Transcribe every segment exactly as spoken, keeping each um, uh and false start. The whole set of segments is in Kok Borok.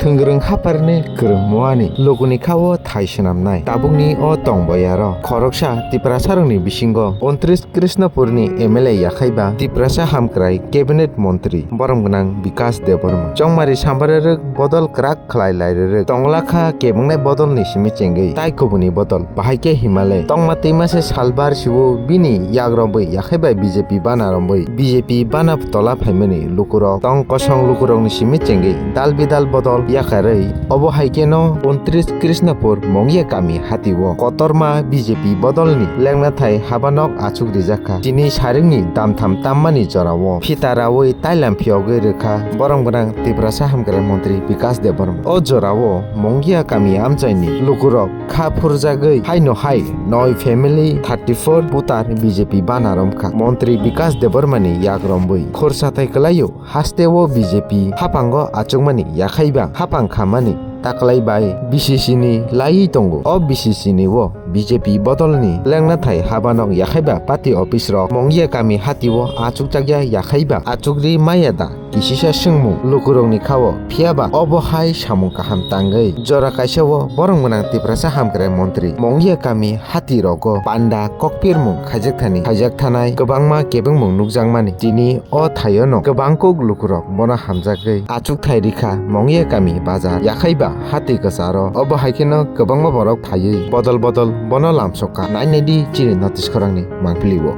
Kwrwng hapharni kwrwng muani lukuni khao thai swnamnai. Tabukni o tongboyaro khoroksa Tiprasarokni bisingo untris Krishnapurni M L A yakhaiba Tiprasa hamkrai cabinet montri borom gwnang Bikas Debbarma. Chongmari sambarerwk bodol kwrak khlai lairerwk tonglakha kebwngnai bodolni simi chengwi tai kubuni bodol bahai khe himale tongma twima se salbar siwo bini yagrobwi yakhaiba B J P bana romwi B J P bana tola phaimani lukurok tong kosong lukurokni simi chengwi dal bidal bodol yakarwi obo hai kheno untris Krishnapur Mongya kami hatio kotorma B J P bodolni lengnathai habanok achuk rijak kha. Chini saringni damtham tammani jorao phita rawi tailam phiyogwi rwkha borom gwnang Tiprasa hamkrai montri Bikas Debbarma. O jorao Mongya kami amchaini lukurok kha phurjagwi haino hai noi family thirty four voter B J P bana romkha. Montri Bikas Debbarmani yagromwi khorsa tai kwlaio hasteo B J P haphango achukmani yakhaiba haphang khamani taklai bai B C C ni laiwi tongo. O B C C ni o B J P bodolni lengnathai habanok yakhaiba party office rok Mongya kami hatio achukjakya yakhaiba achukri maya da? Kisisa swngmung lukurokni khao, phiyaba obo hai samung kaham tangwi jora kaisa o borom gwnang Tiprasa hamkrai montri Mongya kami hati rogo panda kokpirmung khaijak thani khaijak thanai kwbangma kebengmung nukjakmani. Tini o thaiono kwbang kuk lukurok bono hamjagwi achukthai rikha Mongya kami bazar yakhaiba hati kwcharo. Obo hai kheno kwbangma borok thaiwi bodol bodol bono lamsokha. Nai nai di chini notice khorangni mangpili o.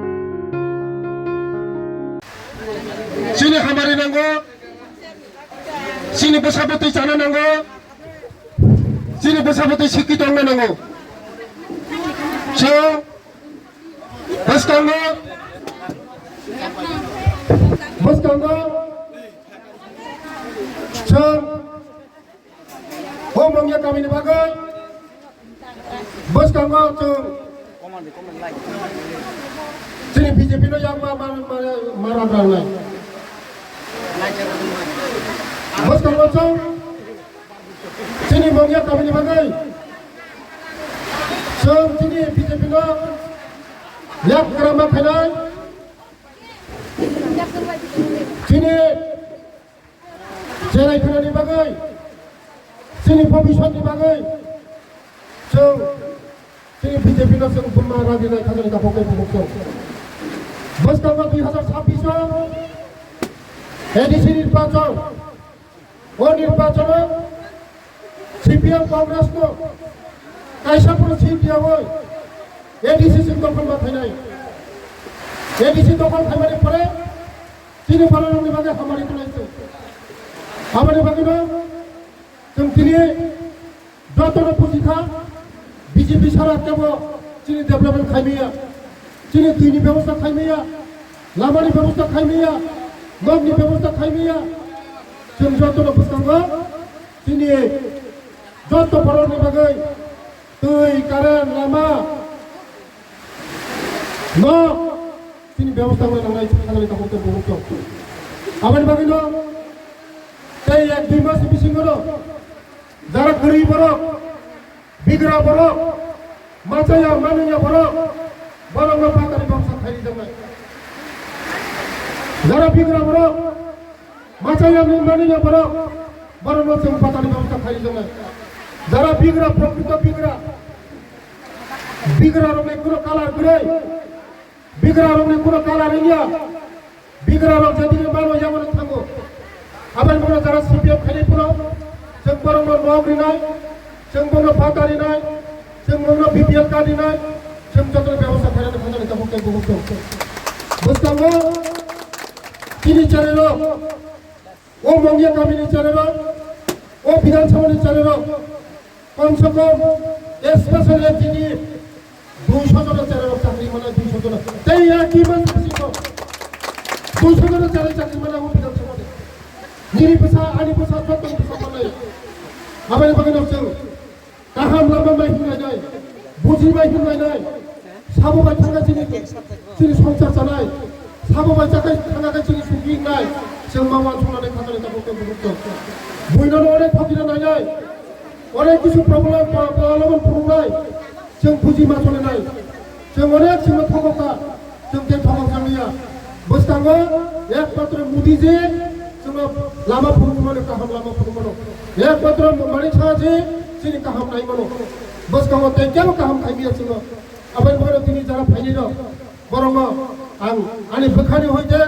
Chini hamari nango, chini bwsa bwtwi chana nango, chini bwsa bwtwi sikki tongna nango. So, bwskango, bwskango, so, o Mongya kamini bagwi bwskango chwng chini B J P no yakma ma, ma, ma rang rang nai. Bwskango chwng chini Mongya kamini bagwi chwng chini B J P no yak kwrwngma khainai. Chini cherai phirani bagwi, chini bhobishyotni bagwi, chwng chini B J P no chwng buma rajinai thangani takhuk tei bukhuk chwng. Bwskango dui hazar sabbish o A D C nirbachon, o nirbachono C P M Congress no kaisa phuru seat riyawi A D C chwng dokhol ma khainai. A D C dokhol khaimani pore chini bororokni bagwi hamari khlai se. Aboni bagwino chwng tini jotono buji kha, B J P sara kebo chini development khaimaya, chini twini bebosta khaimaya, lamani bebosta khaimaya, nokni bebosta khaimaya. Chwng jotono bwskango chini joto borokni bagwi twi, current, lama, no chini bebosta wngna nangnai thangwi takhuk tei bukhuk chwng. Aboni bagwino tei ek dui mas bisingo no jara kwrwi borok, bigra borok, machaya manwya borok, borokno patani bebsa khairijaknai. Jara bigra borok, machaya manwya borok, borokno chwng patani bebsa khairijaknai. Jara bigra, prokrito bigra, bigra rokni kuno kalar kwrwi, bigra rokni kuno kalar wngya, bigra rok jedige mano yagono thango. Aboni ulo jara C P M khainai phano chwng borokno nok rinai, chwng borokno bhata rinai, chwng borokno B P L card rinai, chwng jotono bebosta khainani khainani tabuk tei buhuk tong. Bwskango chini cherairok, o Mongya kamini cherairok, o Bidhan Sabhani cherairok, kom se kom, especially chini duiso jona cherairok chakri manai, duiso jona. Tei ya ki man bisingo duiso jona cherai chakri manai o Bidhan Sabhani. Nini bwsa, ani bwsa, joto bwsa manai. Aboni bagwi no chwng kaham lama mai hinlainai, buji mai hinlainai. Sabo bai thangkha chini, chini songchar chanai. Sabo bai chakhai thangkha chini sugi wngnai. Chwng ma uansuknani khatani tabuk tei buhuk tong. Buino no onek thokina nainai. Onek kisu problem, problem phunuknai. Chwng buji ma cholinai. Chwng onek sima thokokha. Chwng tei thokok jaliya. Bwskango ekmatro Modi ji chwng Lama phurumano, kaham lama phurumano. Ekmatro Manik Saha se chini kaham naimano. Bwskango tei kebo kaham khaimiya chwngno. Aboni bagwino tini jara phainai rok, borokno ang ani bwkhani hoite,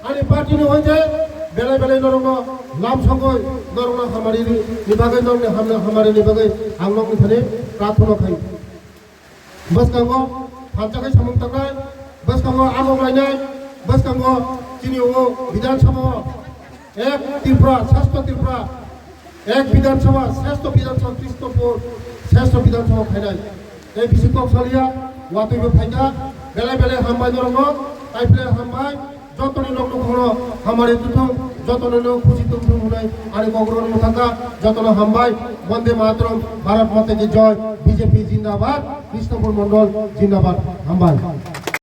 ani party ni hoite, belai belai norokno lam songwi, norokno hamari ni bagwi, norokni hamna hamari ni bagwi ang nokni thani prathana khai. Bwskango hamjakhe samung tangnai, bwskango agok lainai, bwskango chini o Bidhan Sabha o ek Tripura, Sreshto Tripura, ek Bidhan Sabha, Sreshto Bidhan Sabha, Krishnapur, Sreshto Bidhan Sabha khainai. Tei bisi kok saliya, watwi bo phaikha, belai belai hambai norokno, tai belai hambai, jotoni nok nukhungno hamari tuthung, jotoni nok khusi tongthung hwnwi ani kokrokno mwthangkha, jotono hambai, Bonde Mataram, Bharat Mata ki Joy, B J P Jindabad, Krishnapur Mondol Jindabad, hambai.